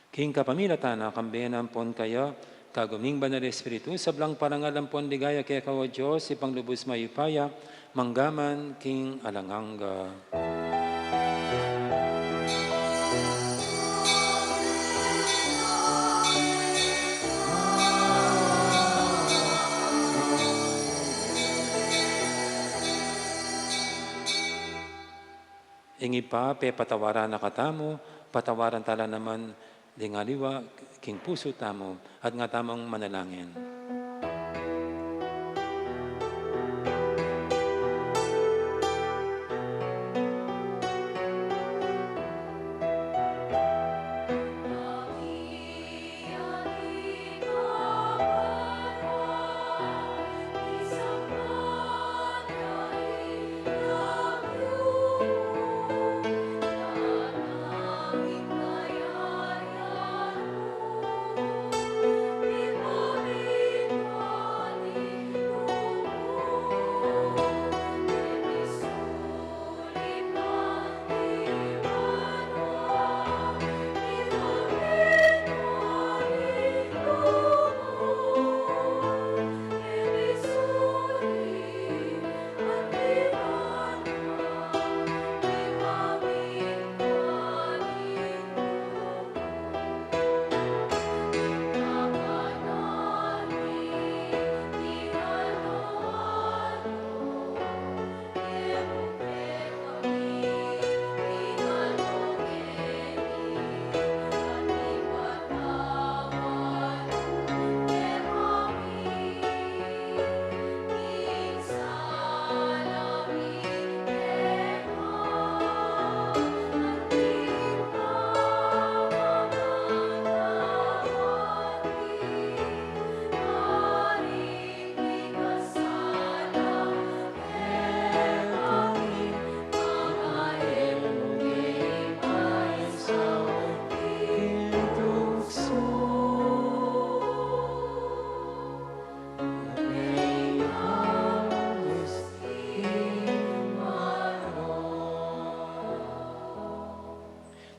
King kapamilatan na, kambe na ampon kaya, kagum ning Banal Espiritu, sablang parangal ampon ligaya keka, o Dios, Ibpang lubus mayupaya, mangga man king alang angga. Ing Ibpa, pepatawaran na katamu, patawaran ta la naman ding aliwa king pusu tamu, at nga tamung manalangin.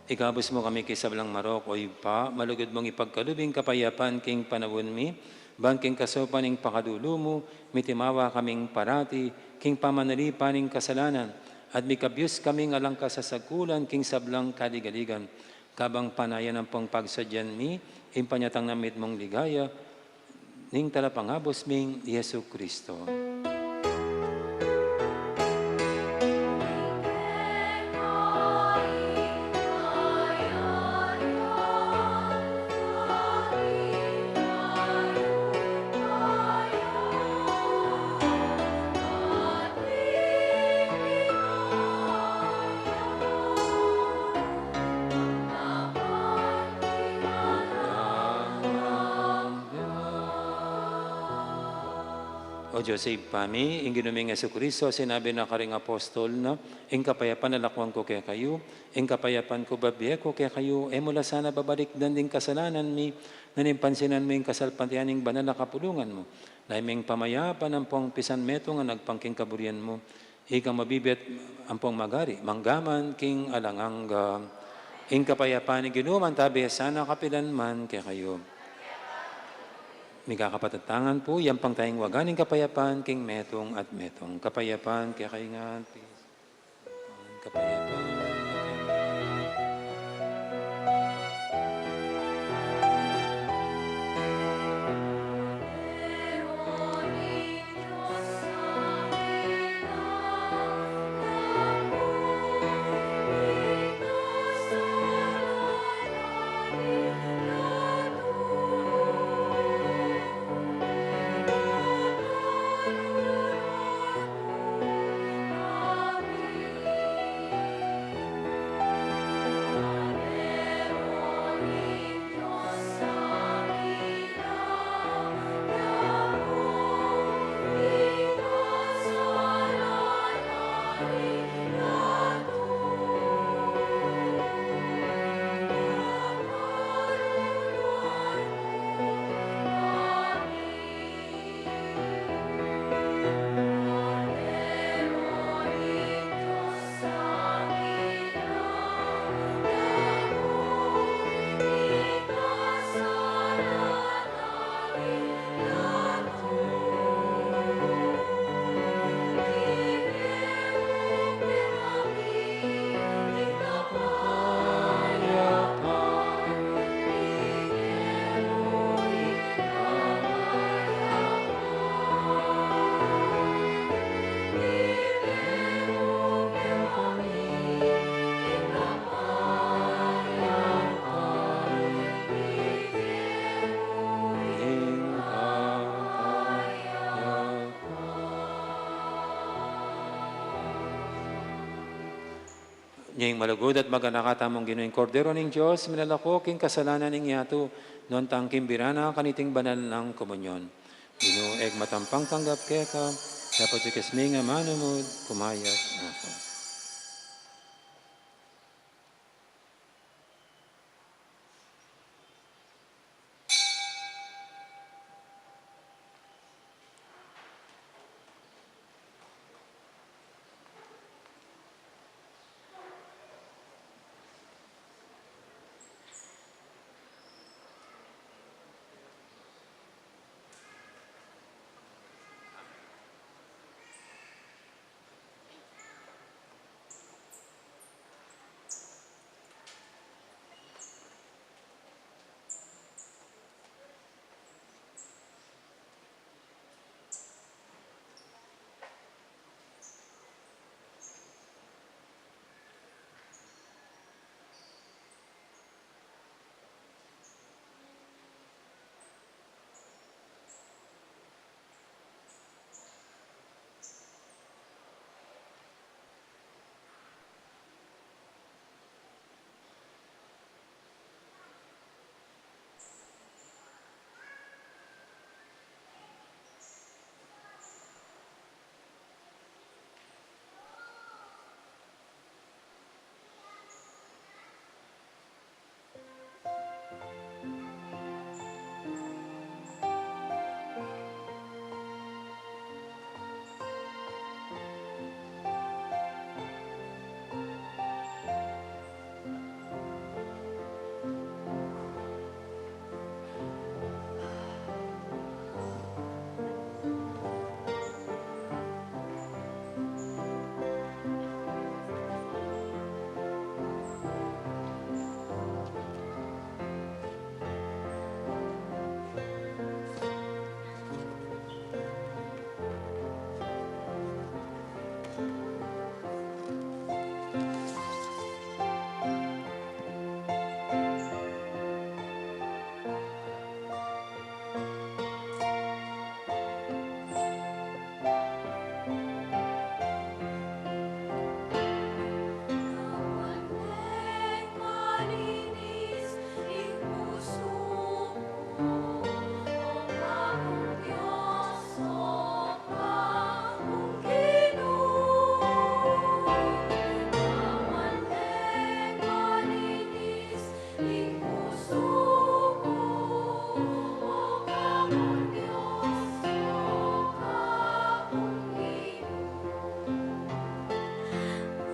Ikabus mu kami king sablang marok, o Ibpa, malugud mung ipagkalub ing kapayapan king panaun mi, ban king kasaupan ning pakalulu mu, mitimawa kaming parati king pamanalipan ning kasalanan, at mikabyus kaming alang kasasakulan king sablang kaligaligan. Kabang panayan ampong pagsadyan mi ing panyatang na mitmung ligaya, ning Talapangabus ming Jesucristo. O Dios, Ibpa mi, ing Ginu ming Jesucristo, sinabi na karing apostol na, ing kapayapan lalakwan ku kekayu, ing kapayapan ku babie ku kekayu, e mu la sana babalikdan ding kasalanan mi, nune pansinan mu ing kasalpantayanan ning banal a kapulungan mu. Lalu ming pamayapan ampong pisan metung a agpang king kaburian mu. Ika mabibie at ampong magari, mangga man king alang angga. Ing kapayapan ning Ginu mantabi sana kapilan man kekayu. Mikakapatatangan pu, yang pang tayang waga ning kapayapan king metung at metung. Kapayapan kekayu ngan. Peace. Kapayapan. Ing malugud at maganaka tamung Ginu, ing Kordero ning Dios, minalako king kasalanan ning yatu, nuan tang kimbira na kaniting banal nang komunyon. Ginu, e ku matampang tanggap keka, dapot ikasming amanumud, kumayap na ku.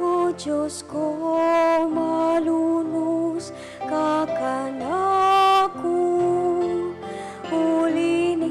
O Dios ko, malunus ka kanaku, uli ni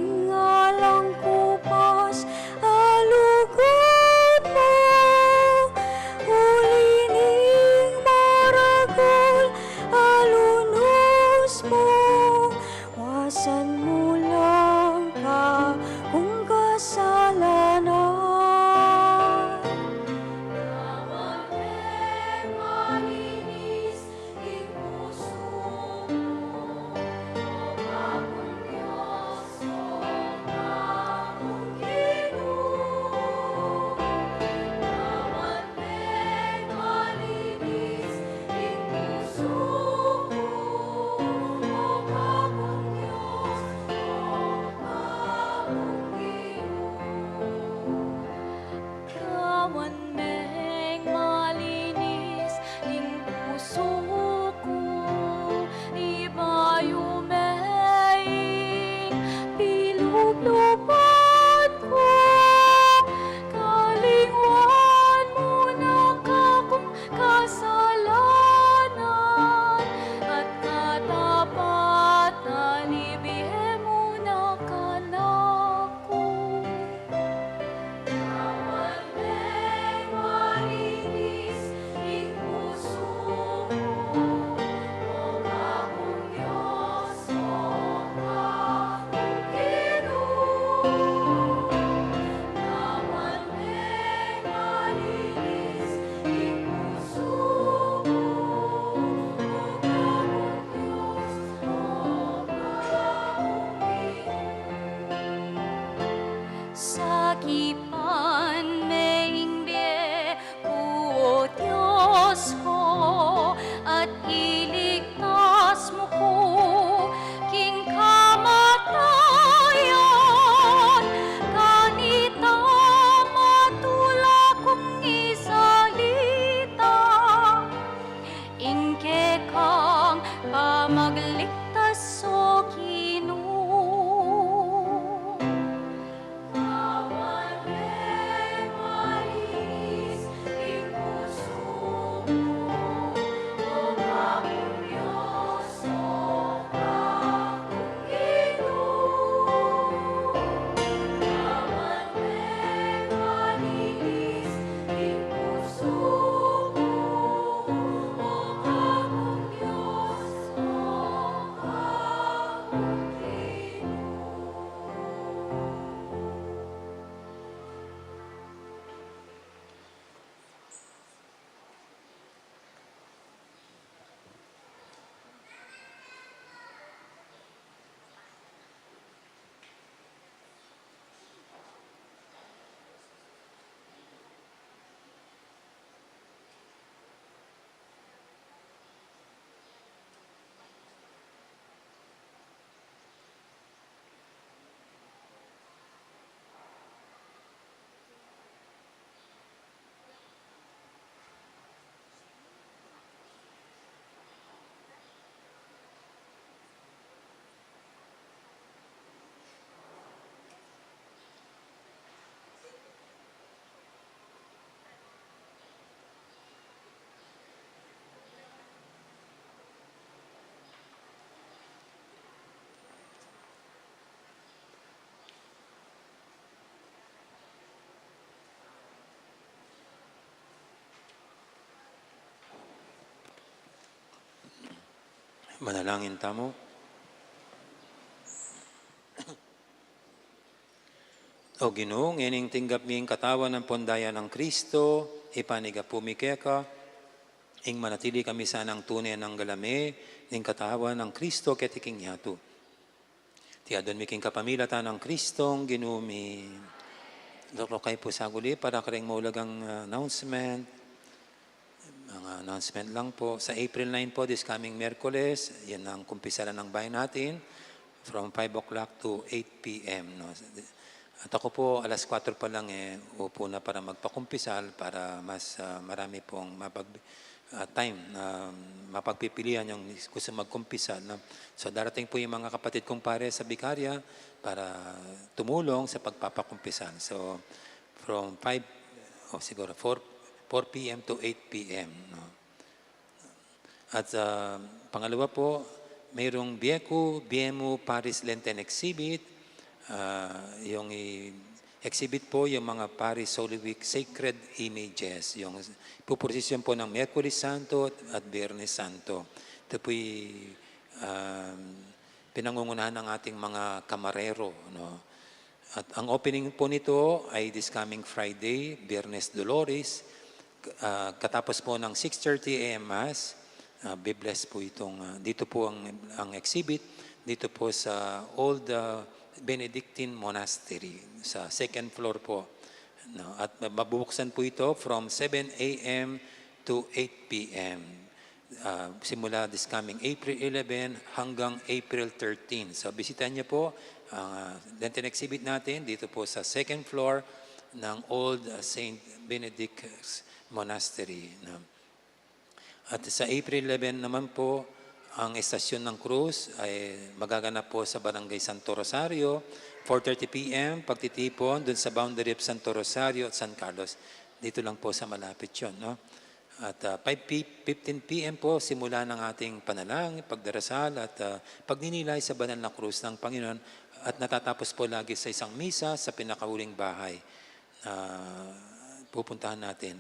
Manalangin tamu. O Ginu, ngening tinggap mi ing katawan ampon daya nang Kristo, ipanyawad mi keka, ing manatili kami sanang tune nang galame ning katawan nang Kristo keti king yatu. Iti adwan mi king kapamilatan nang Kristong Ginu mi. Lukluk kayu pu saguli para kareng maulagang, ah, announcement. Mga announcement lang po. Sa April nine po, this coming Miyerkules, yan ang kumpisalan ng bayan natin from five o'clock to eight P M, no? At ako po, alas kuwatro pa lang, eh, upo na para magpakumpisal para mas, ah, marami pong mapag-, ah, time na mapagpipilian yung gusto magkumpisal, no? So, darating po yung mga kapatid kong pare sa Vicaria para tumulong sa pagpapakumpisal. So, from five, o siguro four, four P M to eight P M, no? At, ah, pangalawa po, mayroong Bieku, Biemu Parish Lenten Exhibit. Ah, yung i-, exhibit po yung mga Parish Holy Week Sacred Images. Yung puprosesyon po ng Miyerkules Santo at Biyernes Santo. Ito po'y, ah, pinangungunahan ng ating mga kamarero, no? At ang opening po nito ay this coming Friday, Biyernes Dolores, ah, katapos po ng six thirty A M Mass. Ah, be blessed po itong, ah, dito po ang, ang exhibit, dito po sa Old, ah, Benedictine Monastery, sa second floor po. No? At mabubuksan po ito from seven A M to eight P M. Ah, simula this coming April eleven hanggang April thirteen. So, bisitahin niyo po ang, ah, Lenten exhibit natin dito po sa second floor ng Old, ah, Saint Benedict's Monastery, no? At sa April eleven naman po, ang Estasyon ng Krus ay magaganap po sa Barangay Santo Rosario, four thirty P M, pagtitipon dun sa boundary of Santo Rosario at San Carlos. Dito lang po sa malapit yun, no? At, ah, five fifteen P M po, simula ng ating panalangin, pagdarasal, at, ah, pagninilay sa banal na krus ng Panginoon, at natatapos po lagi sa isang misa sa pinakahuling bahay na pupuntahan natin.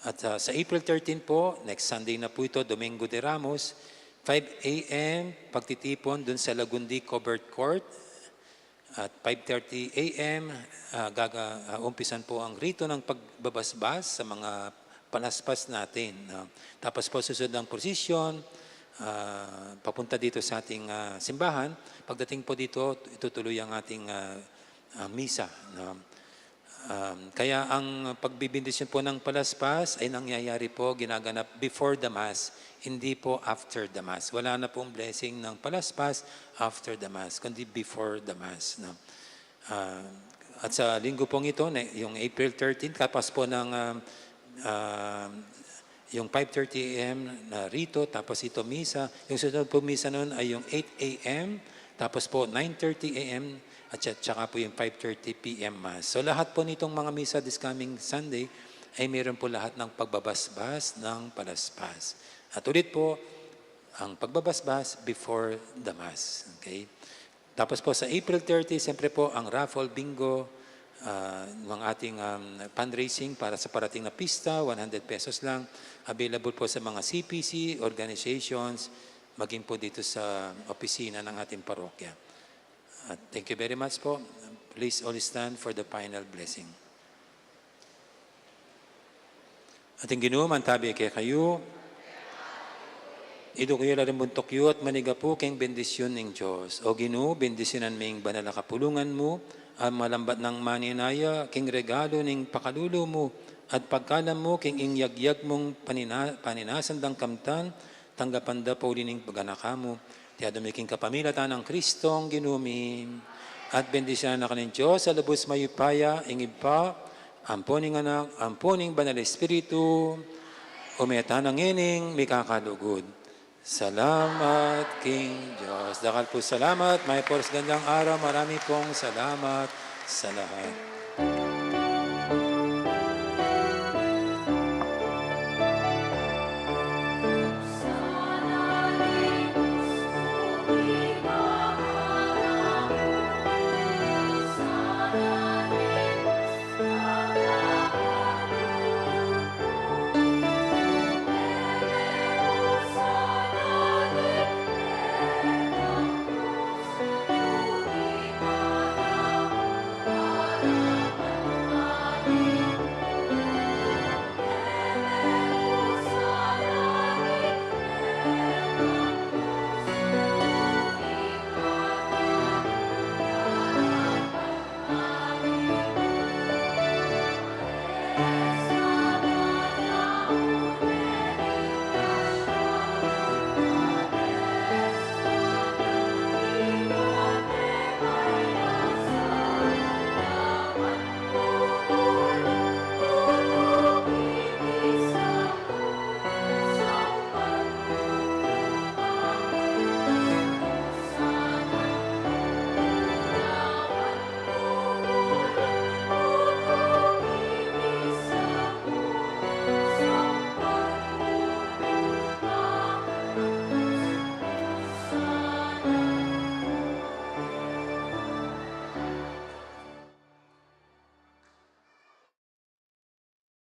At, ah, sa April thirteen po, next Sunday na po ito, Domingo de Ramos, five A M, pagtitipon dun sa Lagundi Covered Court. At five thirty A M, ah, gaga-, ah, umpisan po ang rito ng pagbabasbas sa mga palaspas natin, no? Tapos po susunod ang prosesyon, ah, papunta dito sa ating, ah, simbahan. Pagdating po dito, itutuloy ang ating, ah, ah, misa, no? Um, kaya ang pagbibindisyon po ng palaspas ay nangyayari po, ginaganap before the Mass, hindi po after the Mass. Wala na pong blessing ng palaspas after the Mass, kundi before the Mass, no? Ah, at sa linggo pong ito, ne-, yung April thirteen, tapos po ng, ah, ah, yung five thirty A M na rito, tapos ito misa. Yung sunod po misa nun ay yung eight A M, tapos po nine thirty A M, at sa-, tsaka po yung five thirty P M Mass. So, lahat po nitong mga misa this coming Sunday ay meron po lahat ng pagbabasbas ng palaspas. At ulit po, ang pagbabasbas before the Mass. Okay? Tapos po sa April thirty, siyempre po ang raffle bingo, ah, ng ating, um, fundraising para sa parating na pista, one hundred pesos lang. Available po sa mga C P C, organizations, maging po dito sa opisina ng ating parokya. At thank you very much po. Please all stand for the final blessing. At ing Ginu mantabi kekayu. Iduk yu la ring buntuk yu at manigapu king bendisyun ning Dios. O Ginu, bendisyunan me ing banal a kapulungan mu, at malambat nang maninaya king regalu ning pakalulu mu, at pagkalam mu king ing yagyag mung panina-, paninasan dang kamtan, tanggapan da pauli ning paganaka mu. Iti adwan mi king kapamilatan nang Kristong Ginu mi. At bendisyunan na ka ning Dios a lubus mayupaya, ing Ibpa, ampo ning Anak, ampo ning Banal a Espiritu, ume tana ngening mikakalugud. Salamat king Dios. Dakal pung salamat, mayap a oras, gandang araw, marami pong salamat sa lahat.